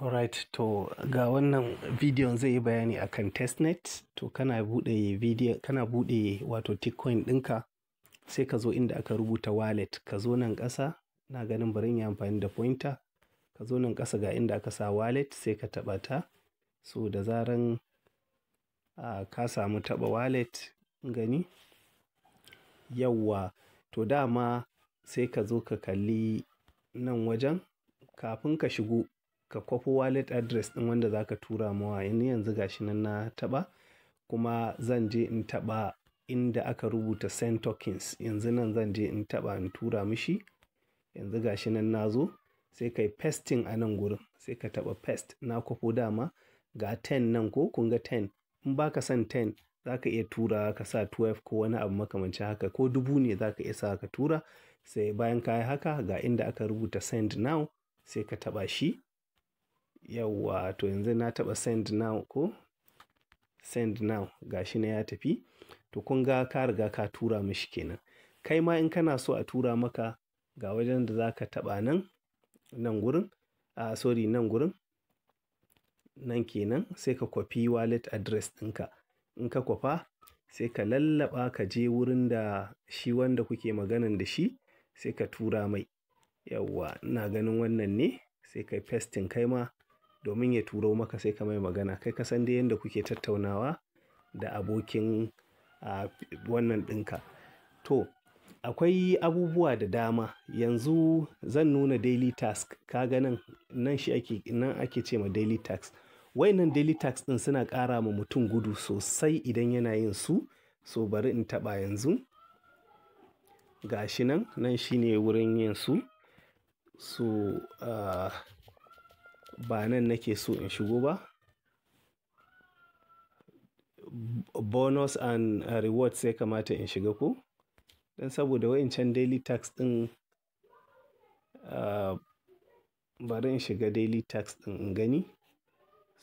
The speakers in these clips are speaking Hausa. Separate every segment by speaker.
Speaker 1: Alright, to ga wannan bidiyon zai yi bayani akan testnet. To kana buɗe bidiyo, kana buɗe wato Titcoin ɗinka, sai ka zo inda aka rubuta wallet. Ka zo nan ƙasa, na ganin bari in yi amfani da pointer. Ka zo nan ƙasa ga inda aka sa wallet sai ka taɓa ta. So da zaran, ka samu taɓa wallet gani, yauwa. To dama sai ka zo ka kalli nan wajen kafin ka shigo ka kwafi wallet address ɗin wanda za ka tura mawa. Ni yanzu ga shi nan na taɓa kuma zan je in taɓa inda aka rubuta send tokens. Yanzu nan zan je in taɓa in tura mishi. Yanzu ga shi nan na zo sai ka yi pasting a nan gurin. Sai ka taɓa paste. Na kwafo dama ga 10 nan ko kun ga 10. In ba ka son 10 za ka iya tura ka sa 12 ko wani abu makamancin haka ko 1000 ne za ka iya sa ka tura. Sai bayan ka yi haka ga inda aka rubuta send now sai ka taɓa shi. Yauwa, to yanzu na taɓa send now ko send now ga shi nan ya tafi. To kun ga ka riga ka tura mishi kenan. Kai ma in kana so a tura maka ga wajen da za ka taɓa nan, nan gurin, ah sorry, nan gurin, nan kenan sai ka kwafi wallet address ɗinka. In ka kwafa sai ka lallaɓa ka je wurin da shi wanda kuke maganan da shi sai ka tura mai. Yauwa, ina ganin wannan ne sai ka yi pasting kai ma domin ya turo maka sai ka mai magana. Kai ka san dai yanda kuke tattaunawa da abokin, wannan ɗinka. To akwai abubuwa da dama. Yanzu zan nuna daily task. Ka ga nan, nan shi ake, nan ake ce ma daily task. Wayannan daily task ɗin suna ƙara ma mutum gudu sosai idan yana yin su. So bari in taɓa yanzu. Ga shi nan, nan shine wurin yin su. So, ba nan nake so in shigo ba. Bonus and rewards sai kamata in shiga ko? Dan saboda wayancan daily task ɗin, bari in shiga daily task ɗin in gani.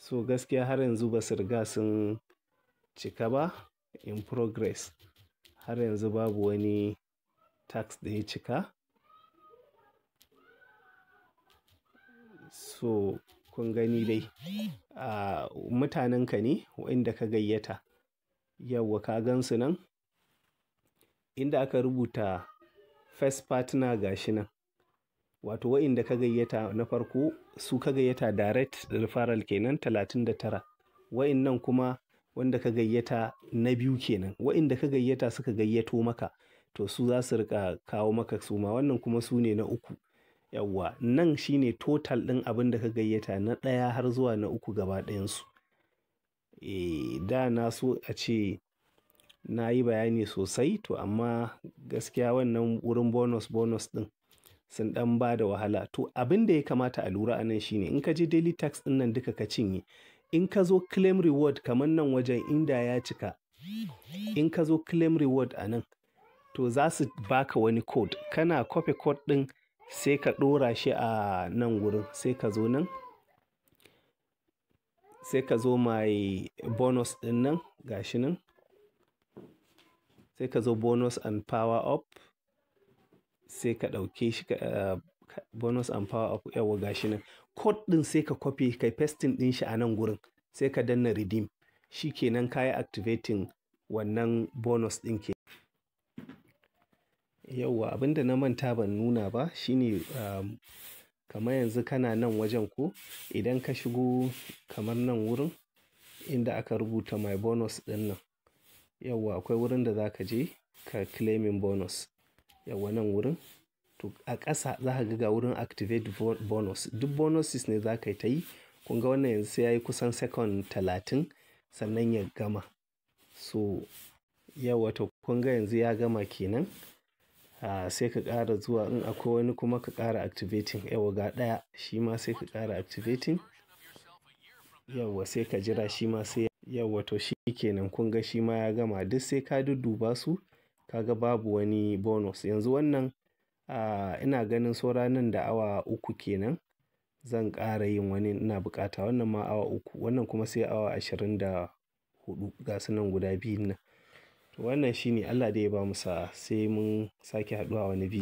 Speaker 1: So gaskiya har yanzu ba su riga sun cika ba, in progress. Har yanzu babu wani task da ya cika. So kun gani dai, mutanenka ne waɗanda ka gayyata. Yauwa ka gan su nan. Inda aka rubuta first partner ga shi nan. Wato waɗanda ka gayyata na farko su ka gayyata direct referral kenan 39. Waɗannan kuma wanda ka gayyata na biyu kenan. Waɗanda ka gayyata suka gayyato maka to su za su riƙa kawo maka suma. Wannan kuma su ne na uku. Yauwa, nan shine total ɗin abin da ka gayyata na ɗaya har zuwa na uku gaba ɗayansu. Eh, da na so a ce na yi bayani sosai to amma gaskiya wannan wurin bonus bonus ɗin sun ɗan ba da wahala. To abin da ya kamata a lura a nan shine in ka je daily task ɗin nan duka ka cinye. In ka zo claim reward kamar nan wajen inda ya cika. In ka zo claim reward a nan to za su baka wani code. Kana copy code ɗin sai ka ɗora shi a nan gurin. Sai ka zo nan. Sai ka zo my bonus ɗin nan ga shi nan. Sai ka zo bonus and power up. Sai ka ɗauke shi ka, bonus and power up yauwa ga shi nan. Code ɗin sai ka copy kai pasting ɗin shi a nan gurin. Sai ka danna redeem. Shi kenan ka yi activating wannan bonus ɗin ke. Yauwa, abin da na manta ban nuna ba shine, kamar yanzu kana nan wajen ko idan ka shigo kamar nan wurin inda aka rubuta my bonus ɗin nan. Yauwa akwai wurin da za ka je ka claiming bonus. Yauwa nan wurin. To a ƙasa za ka ga wurin activate bonus. Duk bonuses ne za ka yi ta yi. Kun ga wannan yanzu sai yayi kusan second 30 sannan ya gama. So yauwa to kun ga yanzu ya gama kenan. Sai ka ƙara zuwa in akwai wani kuma ka ƙara activating. Yauwa ga ɗaya shi ma sai ka ƙara activating. Yauwa sai ka jira shi ma sai yauwa to shi kenan kun ga shi ma ya gama. Duk sai ka dudduba su ka ga babu wani bonus. Yanzu wannan, ina ganin saura nan da awa 3 kenan zan ƙara yin wani ina bukata. Wannan ma awa 3, wannan kuma sai awa 24 ga su nan guda biyun nan. To wannan shine Allah dai ya bamu sa'a sai mun sake haɗuwa wani bidiyo.